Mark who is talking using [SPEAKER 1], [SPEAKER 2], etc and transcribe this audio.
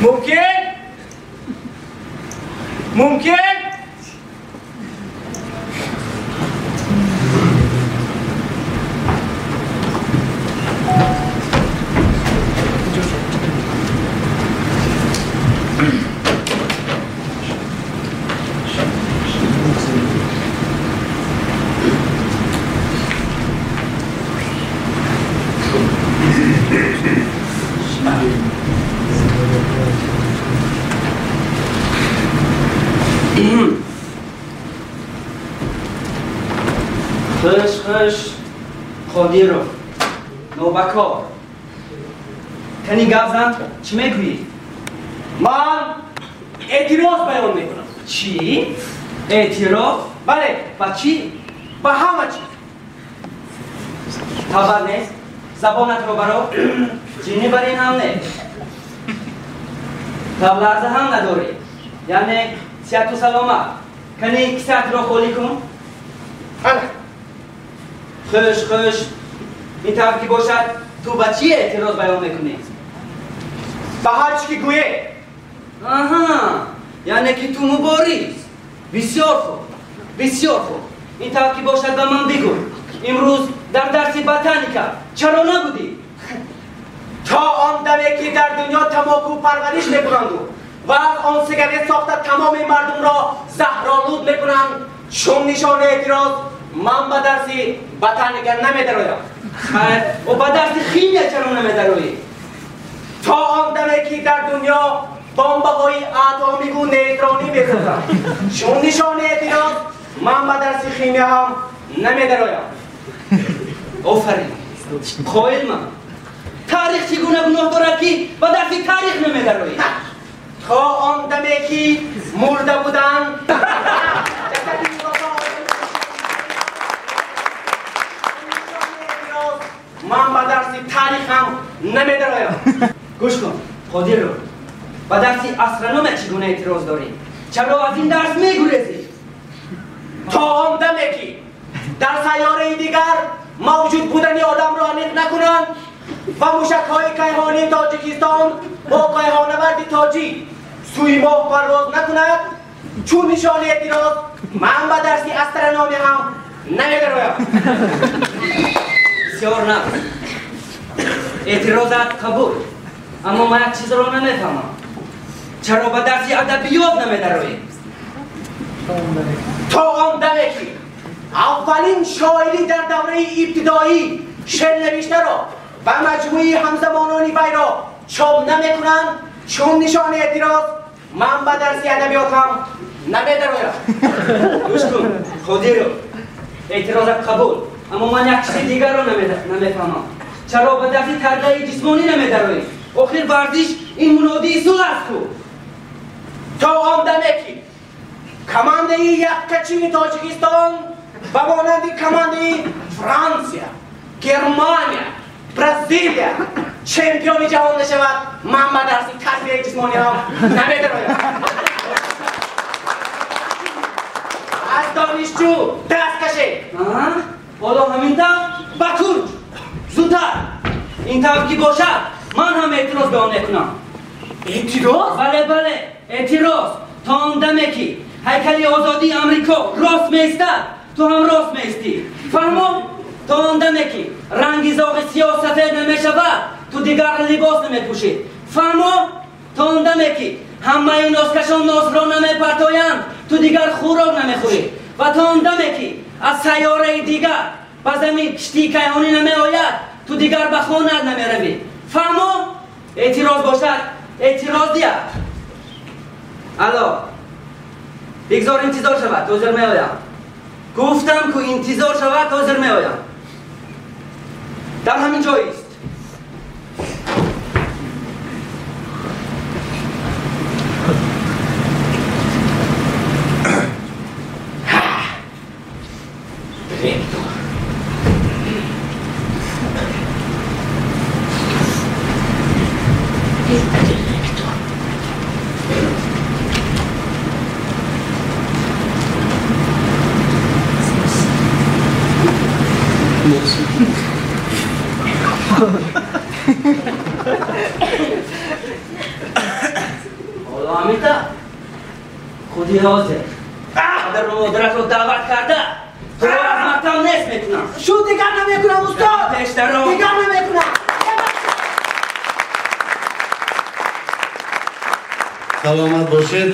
[SPEAKER 1] Мумкин? Мумкин?
[SPEAKER 2] Хуш хуш Қодиров нобакор, кани гап зан, чӣ мегӯӣ?
[SPEAKER 1] Ман эътироз баён мекунам.
[SPEAKER 2] Чӣ? Эътироз?
[SPEAKER 1] Бале.
[SPEAKER 2] Ба чӣ?
[SPEAKER 1] Ба ҳама чиз.
[SPEAKER 2] Хабар нест? Забонатро баро, ҷинӣ бар ин ҳам нест, табларза ҳам надорӣ, яъне сиҳату саломат. Кани кисаатро холӣ кун.
[SPEAKER 1] Ана.
[SPEAKER 2] Хуш хуш, ин тавр ки бошад, ту ба чӣ эътироз баён мекунӣ?
[SPEAKER 1] Ба ҳар чӣ ки гӯе.
[SPEAKER 2] Аҳа, яъне ки ту мубориз. Бисёр хуб, бисёр хуб. Ин тавр ки бошад, ба ман бигӯ, имрӯз дар дарси ботаника чаро набудӣ?
[SPEAKER 1] То он даме ки дар дунё тамоку парвариш мекунанду ва аз он сигарет сохта тамоми мардумро заҳролуд мекунанд, чун нишонаи эътироз ман ба дарси ботаника намедароям.
[SPEAKER 2] Хайр, о ба дарси химия чаро намедароӣ?
[SPEAKER 1] То он даме ки дар дунё бомбаҳои атомиву нейтронӣ месозанд, чун нишонаи эътироз ман ба дарси химия ҳам намедароям.
[SPEAKER 2] Офарин, қоил ман. Таърих чӣ гуна гуноҳ дорад, ки ба дарси таърих намедароӣ?
[SPEAKER 1] То он даме ки мурда буданд ман ба дарси таърих ҳам намедароям.
[SPEAKER 2] Гӯш кун, Қодиров, ба дарси астрономия чӣ гуна эътироз дорӣ? Чаро аз ин дарс мегурезӣ?
[SPEAKER 1] То он даме ки дар сайёраи дигар мавҷуд будани одамро аниқ накунанд ва мушакҳои кайҳонии Тоҷикистон бо кайҳонаварди тоҷик сӯи моҳ парвоз накунад, чун нишонаи эътироз ман ба дарси астрономия ҳам намедароям.
[SPEAKER 2] Бисёр нағз, эътирозат қабул, аммо ман як чизро намефаҳмам. Чаро ба дарси адабиёт намедароӣ?
[SPEAKER 1] То он даме ки аввалин шоири дар давраи ибтидоӣ шеърнавиштаро ва маҷмӯи ҳамзамонони вайро чоп намекунанд, чун нишонаи эътироз ман ба дарси адабиёт ҳам намедароям.
[SPEAKER 2] Гӯш кун, Қодиров, эътирозат қабул, аммо ман як чизи дигарро намефаҳмам. Чаро ба дарси тарбияи ҷисмонӣ намедароӣ? Охир варзиш ин мунодии сулҳ аст ку.
[SPEAKER 1] То он даме ки командаи яккачини Тоҷикистон ба монанди командаи Франсия, Германия, Бразилия чемпиони ҷаҳон нашавад, ман ба дарси тарбияи ҷисмонӣ ҳам намедароям. Аз донишҷӯ даст кашед.
[SPEAKER 2] Ҳоло ҳамин тавр ба кунҷ, зудтар. Ин тавр ки бошад, ман ҳам эътироз баён мекунам.
[SPEAKER 1] Эътироз?
[SPEAKER 2] Бале, бале, эътироз. То он даме ки ҳайкали озодии Амрико рост меистад, ту ҳам рост меистӣ. Фаҳмо? То он даме ки ранги зоғи сиёҳ сафед намешавад, ту дигар либос намепӯшӣ. Фаҳмо? То он даме ки ҳамаи носкашон носро намепартоянд, ту дигар хӯрок намехӯрӣ. Ва то он даме ки аз сайёраи дигар ба замин киштии кайҳонӣ намеояд, ту дигар ба хонаат намеравӣ. Фаҳмо? Эътироз бошад, эътироз диҳад. Алло, бигзор интизор шавад, ҳозир меоям. Гуфтам ку интизор шавад, ҳозир меоям. Дар ҳамин ҷоист.
[SPEAKER 1] Директор. Директор.
[SPEAKER 2] Ҳоло ҳамита худи ҳозир падару модаратро даъват карда туро аз мактаб нест мекунам.
[SPEAKER 1] Шу, дигар намекунам, устод.
[SPEAKER 2] Пештаро.
[SPEAKER 1] Дигар намекунам.
[SPEAKER 3] Саломат бошед.